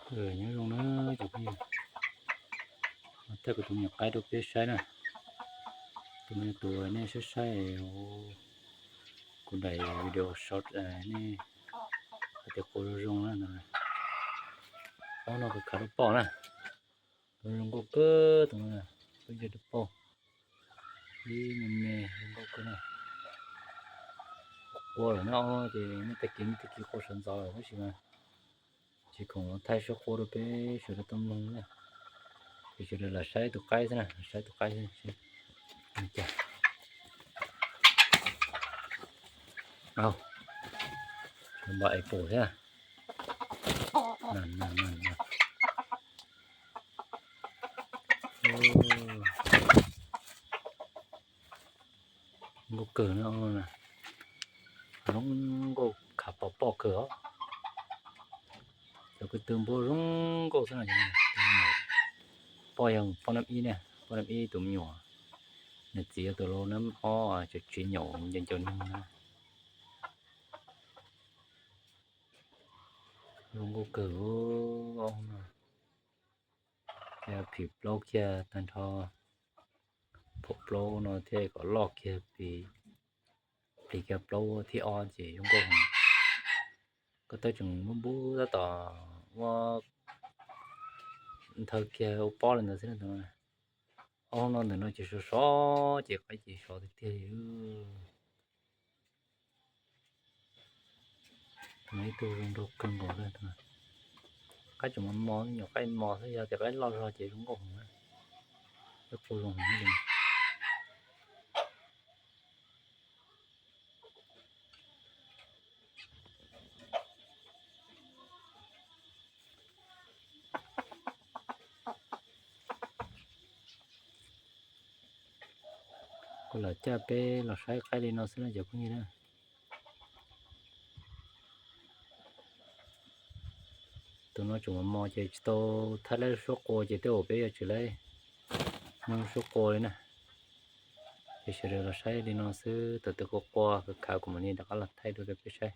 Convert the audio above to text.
Nyob zoo na cov phooj ywg, thaij kuv tus me nyuam qaib rau peb saib na. Tus me nyuam tus nej saib saib kuv daim video short nej hais tias qua zoo zoo na. Ob no kuv khav rau poj na, tus zoo nkauj kawg tus no, peb ntshe rau poj, ib me me zoo nkauj kawg na. Qua lawm no ces nej tag kis nej tag kis qua sawv ntxov lawm tab sis mas tsis khoom thaij suab qua rau peb sawv daws tau mloog na. Ces sawv daws los saib tus qaib xwb na, saib tus qaib xwb. Cas, au, npam es pum thiab. Nkauj kawg no, zoo nkauj khav pom poj kawg os. Cov ko tw npua zoo nkauj xwb no. Poj yog poj nab ib ne, poj nab ib tus me nyuam, nws txiv yog tus lau nab ob, tseem tsis nyaum ncaws ncaws nug na. Zoo nkauj kawg no. Phim plaub kiag tag nrho, phim plaub no thiaj kom loj kiag, plis kiag plaub thib ob ces zoo nkauj heev. Koj tawb tseem npub npub tab tom ua nthaw kiag ua pob li ntawd xwb. Ob no ntawm no ces sov sov ces qaib ces sov tiag tiag li. Ib tug zoo nraug kawg nkaus li. Qaib tseem mos mos, nyuam qaib mos xwb, yog tias qaib loj zog ces zoo nkauj heev na. Qaib qua zoo heev li. Kuv lam coj peb los saib qaib li no xwb na cov phooj ywg na. Tus no tseem mos mos ces tsis tau thaij lawv suab qua ces tej zaum peb yuav tsis lawv suab qua li na. Ces sawv daws los saib li no xwb, thaum twg qua qua khav khav kuv mam li rov qab los thaij dua rau peb saib.